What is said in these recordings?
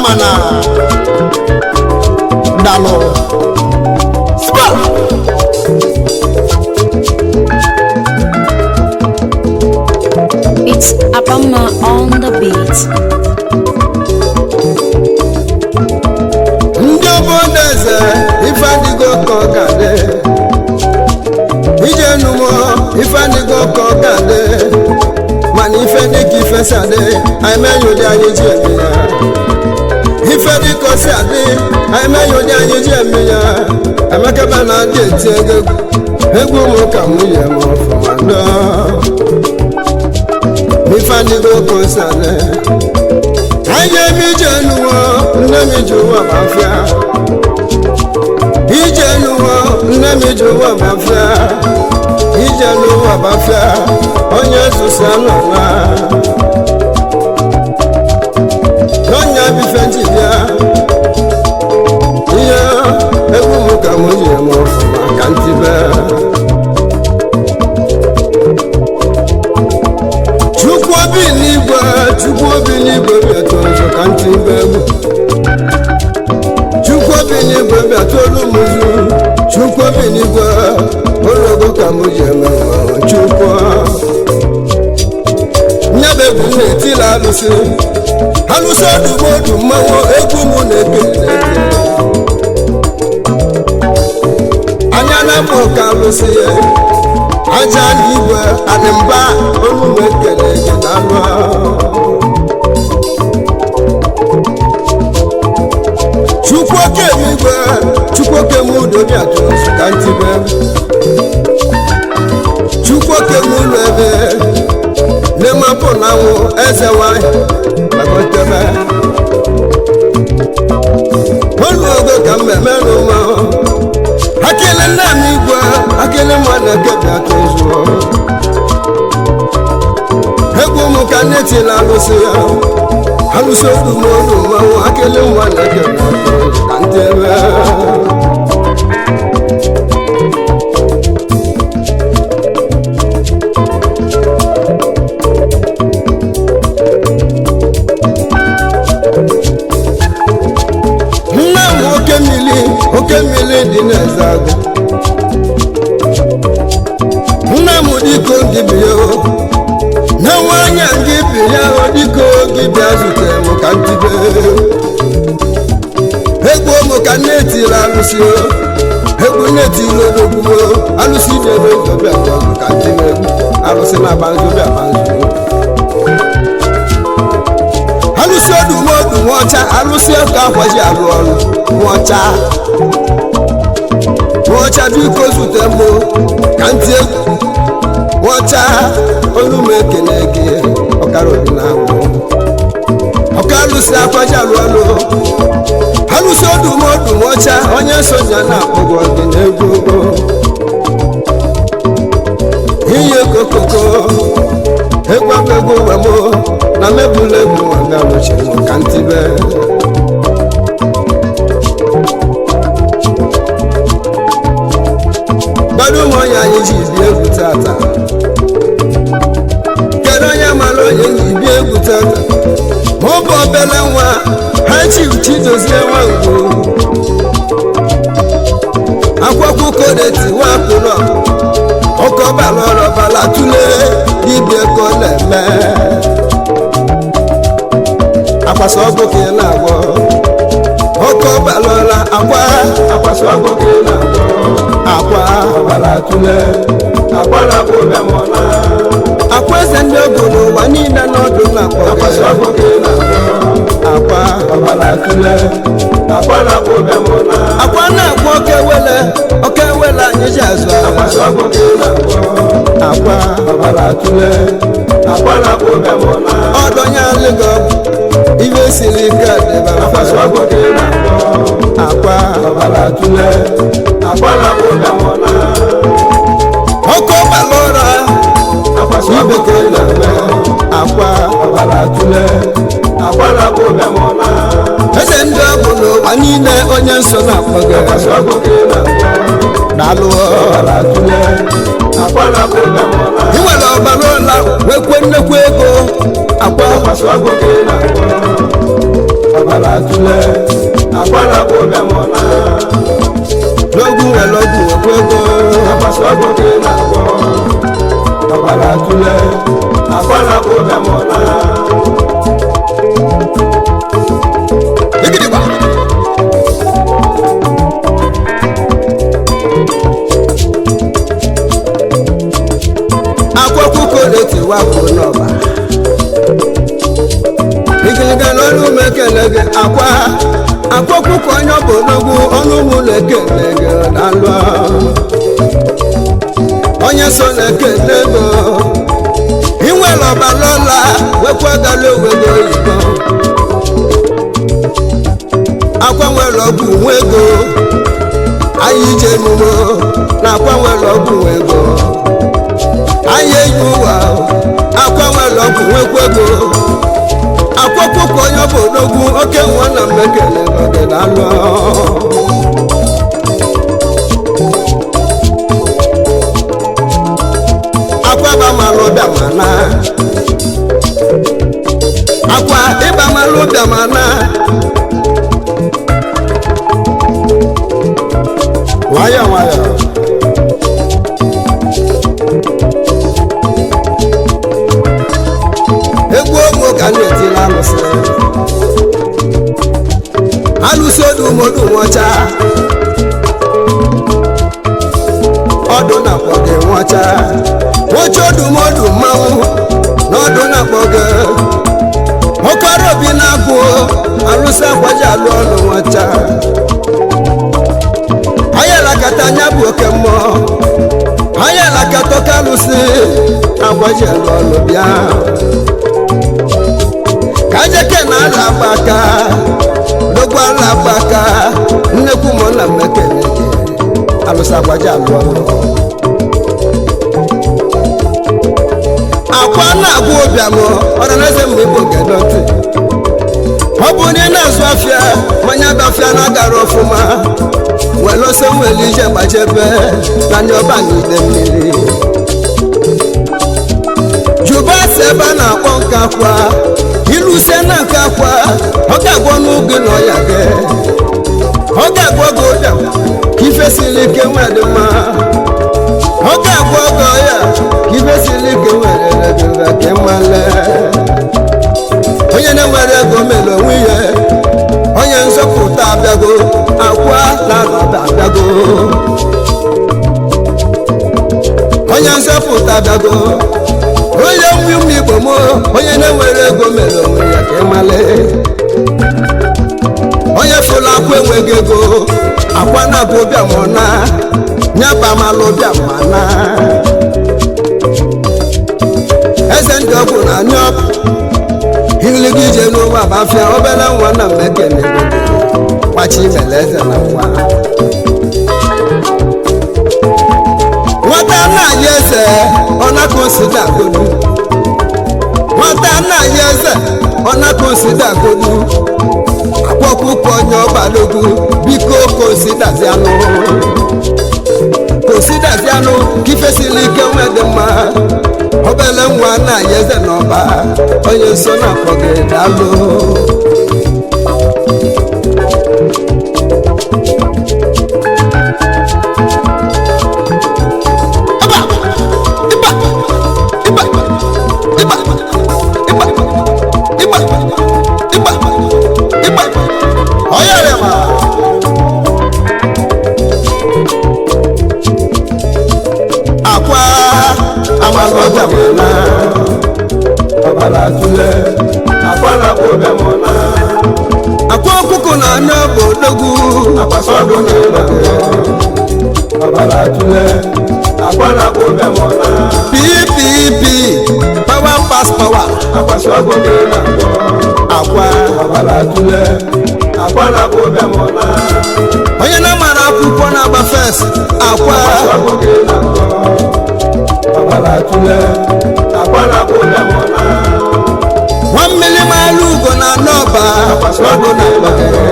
Amana dalụ spa. It's Abama on the beat. Ndị obodo eze ife adịgo ka ọ ga-adị ije numo ife adịgo ka ọ ga-adị mana ife dịka ife si adị anyị menye ụdị anyị ji eme ya ife dịka o si adị anyị menye ụdị anyị ji eme ya Emeka na adị eti ego egwu m ka nwunye m ọfụma ndọ ife adịgo ka o si adị anyị eme ije nuwo nne m ije ụwa ma fịa ije nuwo nne m ije ụwa ma fịa ije n'ụwa ma fịa onye zụsa nọ na n'ọnya bife nji bịa ihe egwu m ka m ji eme ọfụma ka ntibe Chukwu obi n'igwe Chukwu obi n'igwe bịa tụọ ka ntibe egwu Chukwu obi n'igwe bịa tụọlụ m nzu Chukwu obi n'igwe ologo ka m ji eme mmanwụ Chukwu nyebe egwu m na-etila alụsị alụsị ọdụmodu mmanwụ egwu m na-ekele anya na-akpọ ka alụsị ya aja na igwe anịmba olu m ekele gị na alụ Chukwu oke igwe Chukwu oke m udo bịa tụrụ nzu ka ntibe Chukwu oke m ụlọ ebe na-emapụ na anwụ eze nwanyị gbagotebe olu ogo ka mmemme n'ụma akele nna m igwe akele nwa na-eke bịa tụrụ nzu egwu m ka nne tila alụsị ya alụsị odumodu mmanwụ akele nwa na-eke bịa tụrụ nzu ka ntebe nne m oke mmiri dị n'eze agụ nne m dịka gị bịa na nwanya gị bịa dịka gị bịa zute m ka ntibe egwu m ka nne tiri alụsị egwu nne tiri odogwu alụsị na-ebe nzọbịa ka ntibe alụsị na-agba nzọbịa ma nzọ alụsị odumodu nwọcha alụsị ọka akwaji arụ ọrụ nwọcha nwọcha biko zute m ka ntị egwu nwọcha olu m ekele gị ọkara obi na agwụ ọka alụsị akwaji arụ ọrụ alụsị odumodu nwọcha onye soja na-akpọgwọ gị n'egwu ihe kokoko egwu abegwu ụwa m na mebula egwu nwa lụchiri m ka ntibe gbado ụmụ onye anyị ji bie egwu tata kedu onye mara onye ji bie egwu tata ma ọ bụ obere nwa ha chi Chidozie Nwangwu akwụkwọ kodeti nwapụnọ ọkọ bala ọrọ bala tule dibịa ka ọ na-eme akwasa ọgwụ ka ị na-agwọ ọkọ bala ọra akwa Akwasa ọgwụ ka ị na-agwọ akwa ọbara tule akwa na-abụ bịamọna akwa eze ndị ọgwụ n'ụwa niile n'ọdụ na-akpọ Akwasa gị ọgwụ ka ị na-agwọ akwa ọbara tule akwa na-abụ bịamọna akwa na-agwọ oke wele oke wele anyị ji azụ Akwasa agha ọgwụ ka ị na-agwọ akwa ọbara tule akwa na-abụ bịamọna ọdọnye alịgọ ibe siri ike dịba Akwasa mfe ọgwụ ka ị na-agwọ akwa ọbara tule akwa na-abụ bịamọna ọkụ bala ụra Akwasa ọgwụ ka ị na-agwọ akwa ọbara tule akwa na-abụ bịamọna eze ndị ọgwụ n'ụwa niile onye nsọ na-akpọ gị Akwasa ọgwụ ka ị na-agwọ daalụ ọbara tule akwa na-abụ bịamọna ị nwere ọbara ụla nwekwe nnekwu ego Akwa Akwasị ọgwụ ka ị na-agwọ. Ọbara tụle, akwa na-agwọ ụbịam ọ na. N'ogwu nwere ọgwụ nwekwa ego. Akwasị ọgwụ ka ị na-agwọ. Ọbara tụle, akwa na-agwọ ụbịam ọ na. Igidigba. Akwọkwụkwọ na-etiwa kwụ n'ọba. Igiliga n'ọnụ m ekele gị akwa. Akwọkwụkwọ onye ọ bụ n'ogwu ọnụ mụ na-ekele gị daalụ. Onye so na-ekele gị. Inwere ọbara ọla wekwa gala onwe gị oyibo. Akwa nwere ọgwụ nwa ego. Anyị ije emume na akwa nwere ọgwụ nwa ego. Anyị eyi ụwa akwa nwere ọgwụ nwekwa ego. Akwọkwụkwọ onye ọ bụ odogwu oke nwa na mmekele ọdịnala. Akwa ịba malụ bịa mana. Akwa ịba malụ bịa mana. Nwayọ nwayọ. Egwu ogbo ka m na-etila alụsị. Alụsị odumodu nwọcha. Ọdụ na-akpọ gị nwọcha. Nwoche odumodu mmanwụ na ọdụ na-akpọ gị. Ọkọrọ obi na-agụ alụsị akwaji alụ ọnụ nwọcha. Ayalakata anya bụ oke mmụọ. Ayalakata oke alụsị akwaji alụ ọnụ bịa. Kajeke na ala agbaka, dogbo ala agbaka, nnekwu mụ na mmekele gị, alụsị agbaji alụ ọlụ. Akwa na-agwa ụbịam ọranaeze mgbe Igbo gedo ntị. Ọ bụ onye na-azụ afịa, manya bụ afịa na-agara ọfụma, were ose nwere ije gbajebe na ndị ọba na ide mmiri. Juba si ebe a na-akpọ nke akwa, iluse na nke akwa, ọ ga-agwọ n'oge na ọya gị. Ọ ga-agwọ gị ụbịam ka ife siri ike nwee dị mma. Ọ ga-agwọ gị ọya ka ife siri ike nwere gị ka ịmale. Onye na-enwere ego mere onwe ya. Onye nzọpụta abịago, akwa na anọba abịago. Onye nzọpụta abịago. Onye nwe ụmụ Igbo m, onye na-enwere ego mere onwe ya ka ịmale. Onye fụrụ akwa enweghị ego, akwa na-abụ ụbịam ọ na, nyaba malụ ụbịam ma na. Eze ndị ọgwụ na anya ọkụ, igiliga ije n'ụwa bụ afịa, obere nwa na mmekene kwachi imele eze na nwa. Nwata na-ayị eze, ọ na-akọnsida agodu. Nwata na-ayị eze, ọ na-akọnsida agodu. Akwọkwụkwọ onye ọbalogwu, biko kọnsidazianụ. Kọnsidazianụ ka ife siri ike nwee dị mma. Obele nwa na-ayị eze n'ọba, onye nso na-akpọ gị daalụ. Akwa Akwasị ọgwụ ka ị na-agwọ. Ọbara tụle, akwa na-agwọ ụbịam ọ na. Akwa ọkụkọ na anya bụ odogwu. Akwasị ọgwụ ka ị na-agwọ. Ọbara tụle, akwa na-agwọ ụbịam ọ na. PPP, power pass power. Akwasị ọgwụ ka ị na-agwọ. Akwa Ọbara tụle, akwa na-agwọ ụbịam ọ na. Onye na-amara akwụkwọ na-agba fes. Akwa Akwasị ọgwụ ka ị na-agwọ. Ọbara tụle, akwa na-agwọ ụbịam ọ na. Nwa mmiri mara ugo na n'ọba. Akwasị ọgwụ ka ị na-agwọ.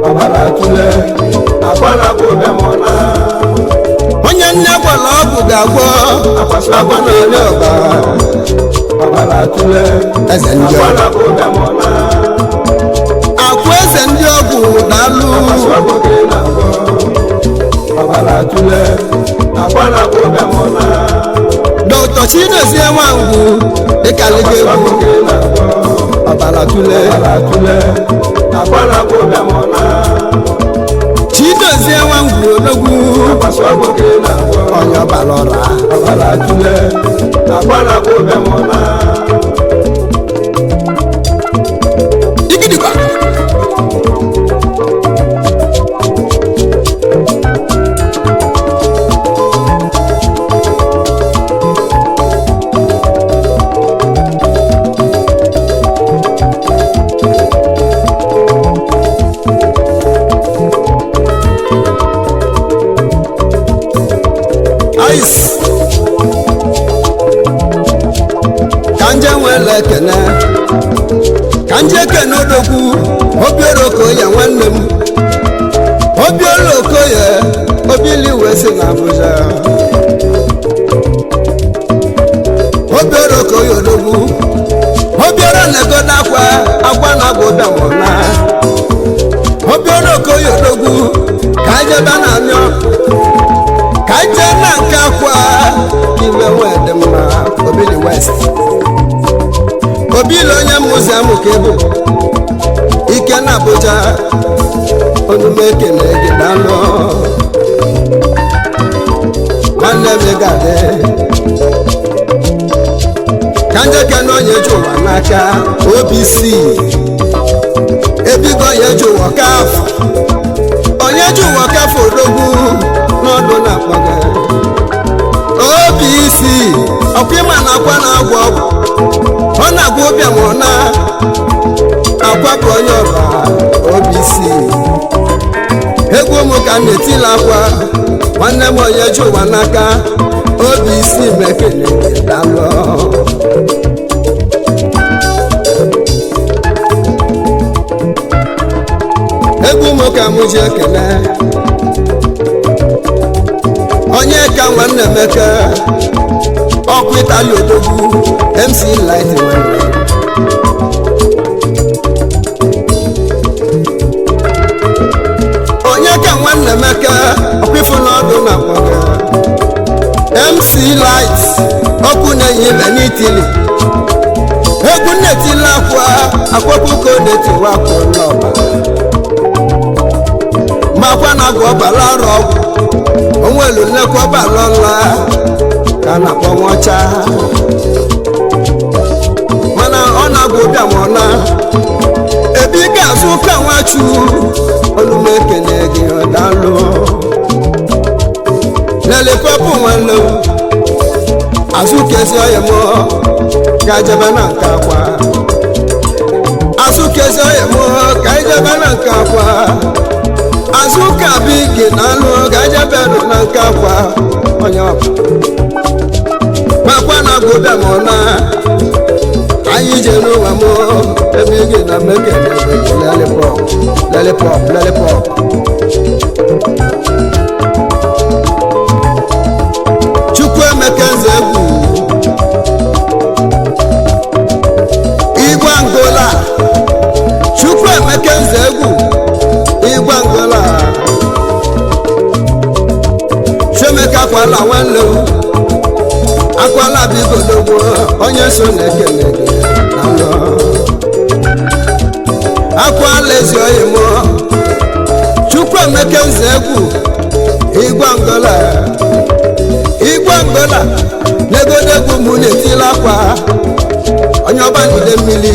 Ọbara tụle, akwa na-agwọ ụbịam ọ na. Onye nne gwara ọgwụ ga-agwọ. Akwasị ọgwụ ka ị na-agwọ. Ọbara tụle. Eze ndị Akwa ọgwụ. na-agwọ ụbịam ọna. Akwa eze ndị ọgwụ, daalụ. Agbasi ọgwụ ka ị na-agwọ. Ọbara tụle. Akwa na-agwọ ụbịam ọna. Dr. Chidozie Nwangwu, ịkaligo Agbasi egwu. ọgwụ ka ị na-agwọ. Ọbara tụle. Ọbara tụle. Akwa na-agwọ ụbịam ọna. Chidozie Nwangwu odogwu. Agbasi ọgwụ ka ị na-agwọ. Onye ọbara ọra. Ọbara tụle. Akwa na-agwọ ụbịam ọna. Igidigba. Ice. Ka nje nwere ekene, ka nje kene odogwu Obiora Okoye, nwanne m Obiora Okoye obili wee si na Abuja. Obiora Okoye odogwu, Obiora na-egodo akwa akwa na agwa ụbịamụna. Obiora Okoye odogwu, ka njebe na amịọ, ka nje na nke akwa ime wee dị mma. Obili West, obili onye muziam ka ịbụ ike na Abuja. Onume ekele gị, daalụ nwanne m. Ị ga-adị ka njeke na onye ji ụwa n'aka. OBC ebigo onye ji ụwa kafụ, onye ji ụwa kafụ odogwu n'ọdụ na-akpọ gị OBC. Ọkwa ịma na akwa na-agwọ ọgwụ, ọ na-agwa ụbịam, ọ na akwa bụ onye ọba. OBC, egwu ụmụ ka m na-etila akwa, nwanne m onye ji ụwa n'aka. OBC mekele, daalụ. Egwu ụmụ ka m ji ekele onye ka nwanne Emeka ọkụ Itali odogwu, MC Light nwanne. Onye ka nwanne Emeka ọkụ n'ọdụ na akpọga MC Light, ọkụ na-enye ibe n'Itili. Egwu nnetila akwa akwapụko na-etiwa akwa n'ọba makwa na agwa ọbara ọrụ ọgwụ onwelu nnekwa ọbara ọla ka a na-akpọ nwaọcha, mana ọ na-agwa ụbịam ọ na ebe ị ga-azụ ụka nwachu. Olume ekene gị, daalụ. Lelipọpụ nwanne m, azụ kezi ọyị m, ga-ejebe na nke akwa. Azụ kezi ọyị m, ka ijebe na nke akwa. Azụ ka bigi na alụ, ga-ejebe na nke akwa. Onye ọbụ makwa na agwụbịa ma ọ na anyị je n'ụwa m ebe ị na mekene. Lollipop, lollipop, lollipop. Chukwuemeka Nze egwu Igwe Angola, Chukwuemeka Nze egwu Igwe Angola. Chiemeka akwala, nwanne m akwala bigodogwo, onye so na-ekele gị na ndụ. Akwala ezi oyi mụ, Chukwuemeka Nze egwu Igwe Angola, Igwe Angola n'egodegwu mụ na-etila akwa. Onye ọba n'ide mmiri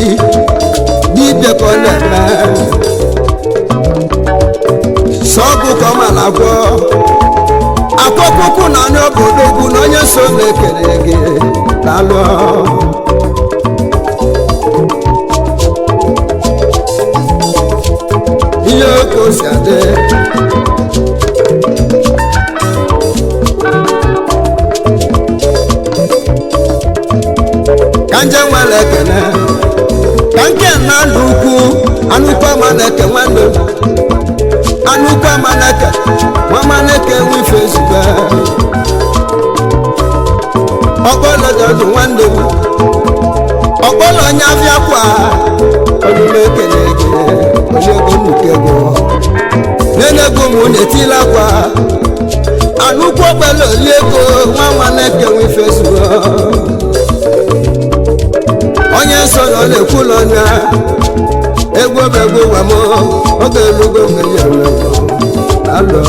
dibịa ka ọ na-eme sọgụ ka ọ ma na-agwọ akpọkpụkwụ na onye obodo ugwu na onye so na-ekele gị, daalụ. Ihe oke o si adị. Ka nje nwere ekene, ka nke na anụ ukwu, anụkwu ama na-eke nwanne m, anụkwu ama na-eke nwa na-eke nwife ezugbe ọkpọlọdọdụ nwanne m. Ọkpọlọ onye afịa kwa omume ekele gị, onye ego nnukwu ego n'enego mụ na-etila akwa anụkwu okpele oli ego nwa nwa na-ekenwe ife zuo onye nsọ na ọ na-ekwula ọnya egwu bụ egwu ụwa m oge elugo mgbe ya alụ.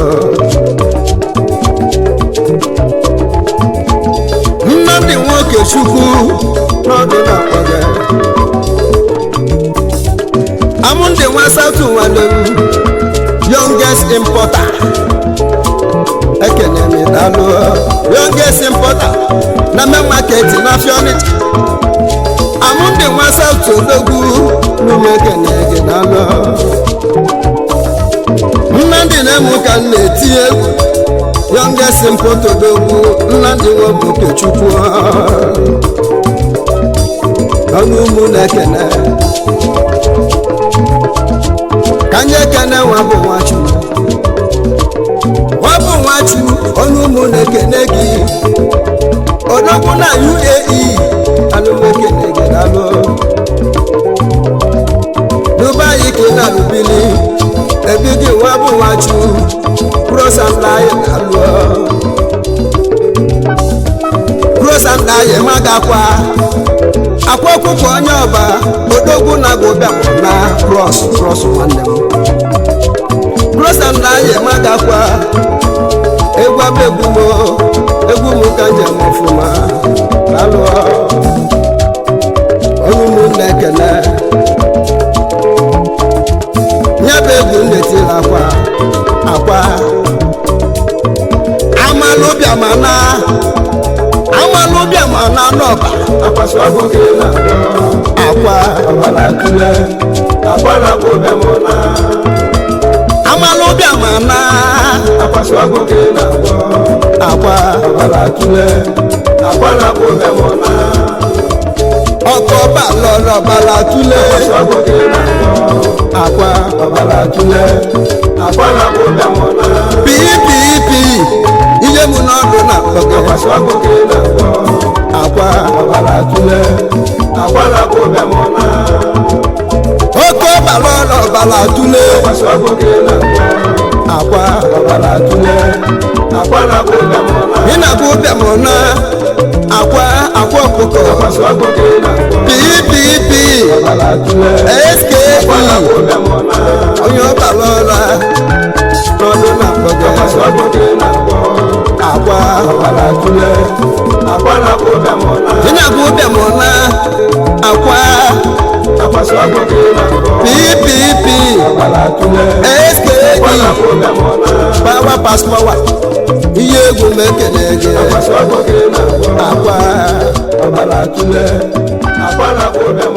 Nnamdị nwoke Chukwu n'ọdụ na-akpọ gị amụndị nwa satụ nwanne m youngest importer ekene m daalụ youngest importer na main market na afịa Ọnịcha amụndị nwa satụ odogwu n'ume ekene gị daalụ. Nnamdị na-emu ka m na-eti egwu youngest importer odogwu Nnamdị nwoke Chukwu ọnụ ụmụ na-ekene ka nye ekene nwa bụ Nwachukwu nwa bụ Nwachukwu ọnụ ụmụ na-ekene gị odogwu na UAE anụmekene gị daalụ. Dubai ka ị na-alụbili ebi gị nwa bụ Nwachukwu prosandayị na-alụ prosandayị magakwa akwa ọkụkọ onye ọba odogwu na-agụbịa na cross cross nwanne m prosandayị magakwa egwu abegwu m egwu m ka njem ọfụma alụ onye ụmụnne ekele nye bụ egwu nnetila akwa akwa amalụbịamana amalụbịamana n'ọba akwa amalụbịamana akwa ọkọ bá lọrọ bala túlẹ akwa ppp ihe mu n'ọdụ na akpọgẹ akwa ọkọ bá lọrọ bala túlẹ akwa ịna-abụ bịamụ na akwa akwa ọkụkọ ppp skp onye ọbara ọra n'ọdụ na akpọgẹ akwa ịna-abụ bịamụ na akwa ppp skp power pass power ihe egwu m ekele gị akwa. Ọbara tule, akwa na-akpọ ụbịam.